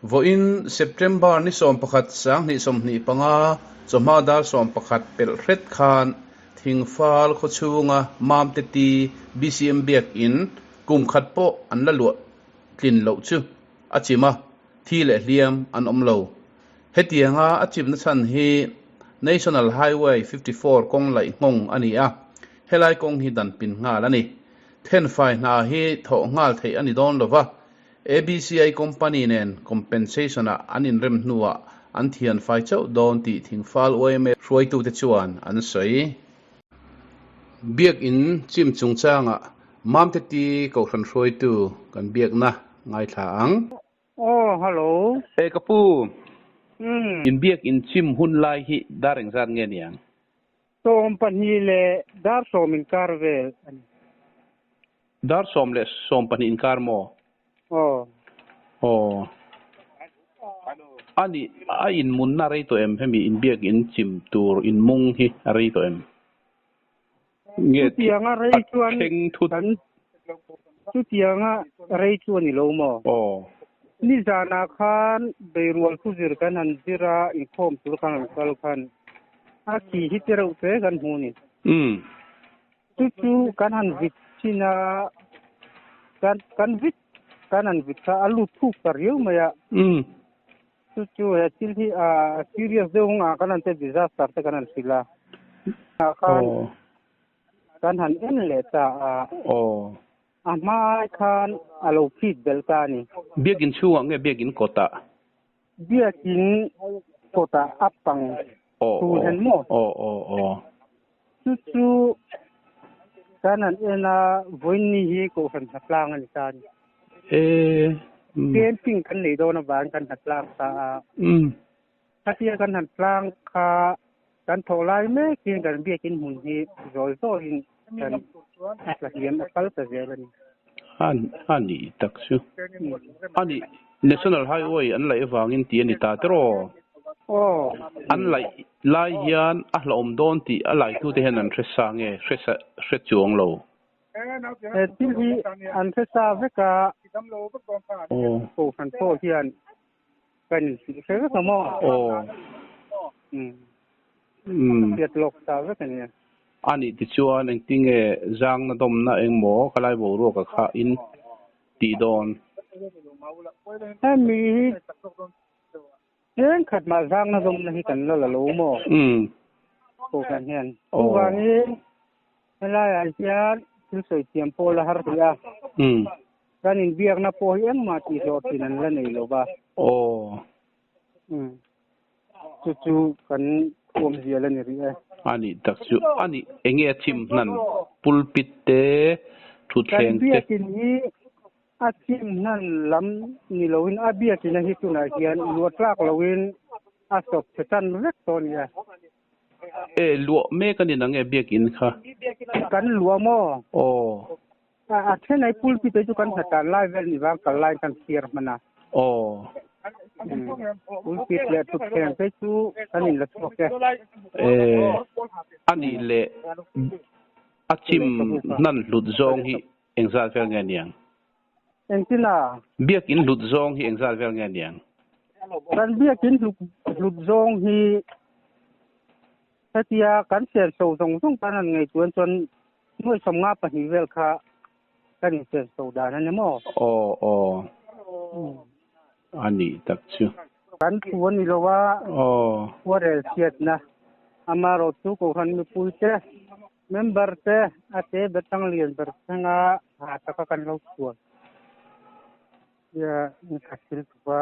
Vawiin September ni 11 2025 chawhma dar 11 pelh hret khan Thingfal khawchhunga Mamte Ti BCM Biakin kum khat pawh an la luah tlin loh chu a chim a, thi leh hliam an awm lo. Hetianga a chimna chhan hi National Highway 54 kawng laih nghawng a ni a, helai kawng hi dan pin nghal a ni. Thenfai hna hi thawh nghal theih a ni dawn lo va, ABCI company nen compensation-ah an inrem hnuah an thianfai chauh dawn tih Thingfal yma hruaitute chuan an sawi. Biakin chim chungchangah Mamte Ti Kohhran hruaitu kan biakna ngaithla ang. Aw, hello. E ka pu, inbiak inchim hun lai hi dar engzat nge niang? 12 leh dar 10 inkar vel a ni. Dar 10 leh 12 inkar maw? Aw. Aw. A nih, a inmunna a rei tawh em? Hemi inbiak inchim tur inmung hi a rei tawh em? Nge Chutianga rei chuan a thleng thut? Kan chutianga rei chu a ni lo maw? Aw. Nizanah khan beirual thuzir kan han zir a, inkhawm tur kan han kal khan a khi hi te reuh te kan hmu a ni. Umm. Chu chu kan han vit thin a, kan kan vit kan han vit kha a lut thuk ta riau mai a. Umm. Chu chu he thil hi a serious deuh hunga kan han te disaster te kan han hrilh a. Ah khan kan han en leh ta a. Aw. A hma ai khan a lo phit belh ta a ni. Biakin chhungah nge biakin kawtah? Biakin kawtah a pang thu hen maw? Aw aw aw. Chu chu kan han en a, vawiinni hi Kohhran hnatlang a ni ta a ni. Camping kan nei dawn avangin kan hnatlang ta a. Khatia kan hnatlang kha kan thawh lai mekin kan biakin hmun hi zawi zawiin kan a tlahniam a kal ta zel a ni. A nih tak chu. A nih, National Highway an laih avangin tih a ni ta tiraw? Aw. An laih lai hian a hlauhawm dawn tih a laitute hian an hre sa nge hre sa hre chuang lo? He thil hi an hre sa vek a, Kohhran pawh hian kan inhrilh hre vek a maw? Aw. Umm. Hriat lawk sa vek a nia. A nih tichuan engtinge zangna dawmna engmaw ka lai boruak a kha in tih dawn? Hemi hi thenkhat mah zangna dawmna hi kan la la lo maw? Umm. Kohhran hian. Chuvangin helaiah hian thil sawi thiam pawh la har hle a. Umm. Kan inbiakna pawh hi engmah tihhlawh thin an la nei lo va. Aw. Umm. Chu chu kan thuam zial a ni rih e. A nih tak chu a nih enge a chim hnan pulpit te thutthleng Kan te. biakin hi a chim hnan lam ni loin a biakina hi tunah hian luah tlak loin a sawp chhe tan vek tawh a ni e. E luah mek a ni nang e biakin kha? Kan luah maw? Aw. A then ai pulpit te chu kan hnahtlan lai vel ni vang kal laiin kan thlir hman a. Aw. Pulpit leh thutthleng te chu kan in la chhuak e. Eh, a nih leh a chim hnan hlut zawng hi engzat vel nge niang? Engtin a? Biakin hlut zawng hi engzat vel nge niang? Kan biakin hlut zawng hi hetia kan senso zawng zawng tan an ngaihtuah chuan Nuai 52 vel kha kan insenso dan a ni maw? Aw aw. A nih tak chu. Kan thu a ni lo a. Aw. Khuarel chhiatna amarawh chu Kohhran mipui te, member te a te ber tang lian ber thlenga ha taka kan lo chhuan. Tia inkhat thil thupa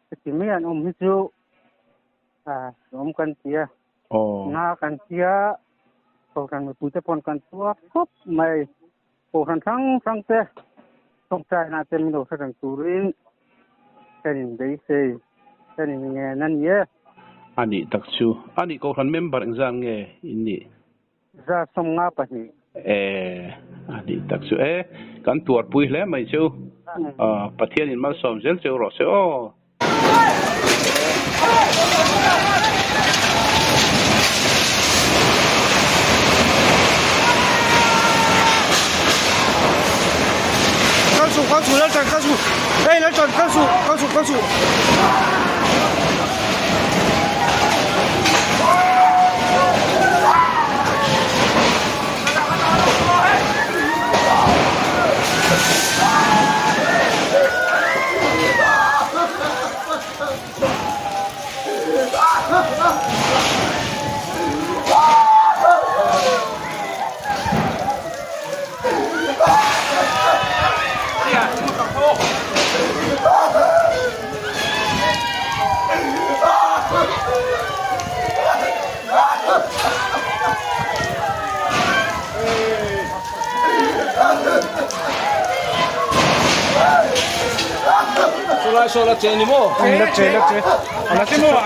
heti mai an awm hi chu a awm kan ti a. Aw. Nga kan tia Kohhran mipuite pawn kan chhuak khawp mai. Kohhran hrang hrang te tawngtaina te min lo hre reng turin kan inbeisei, kan inngen a ni e. A nih tak chu. A nih Kohhran member engzat nge in nih? 152. E, a nih tak chu e. Kan tuarpui hle mai chu. Pathian in malsawm zel cheu rawh se aw. Kal suh, kal suh, Lalṭan, kal suh. Hey, la chon kal su, kal su, kal su. Sawlai saw la che ni maw? La che, la che. La che maw?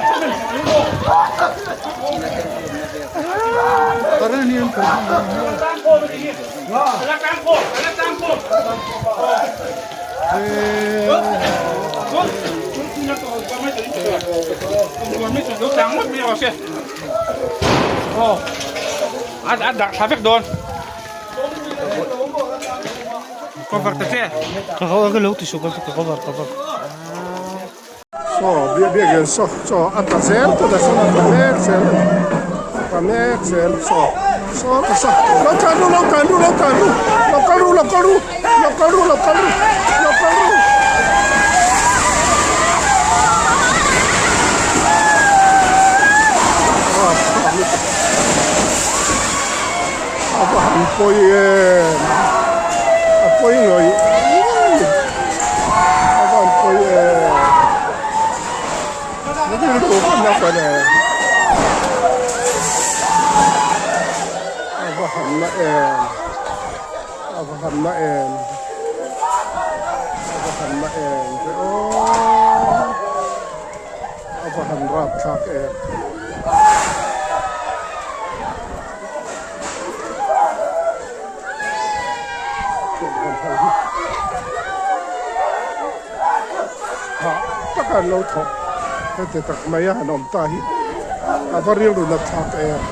Cover ta che. Ka ka lo ti su ka cover cover. Saw biakin saw chaw a tla zel tawh a saw a tla mek zel a ni a tla mek zel saw saw ta saw lo tlan ru lo tlan ru lo tlan ru lo kal ru lo kal ru lo kal ru lo kal ru lo kal ru. A va han pawi em a pawi ngawih ngawih a va han pawi em rilru ka na ka ne a va han na em a va han na em a va han na em ve aw a va han rapthlak em. Hah taka an lo thawk heti tak mai a han awm ta hi a va rilru nat thlak em.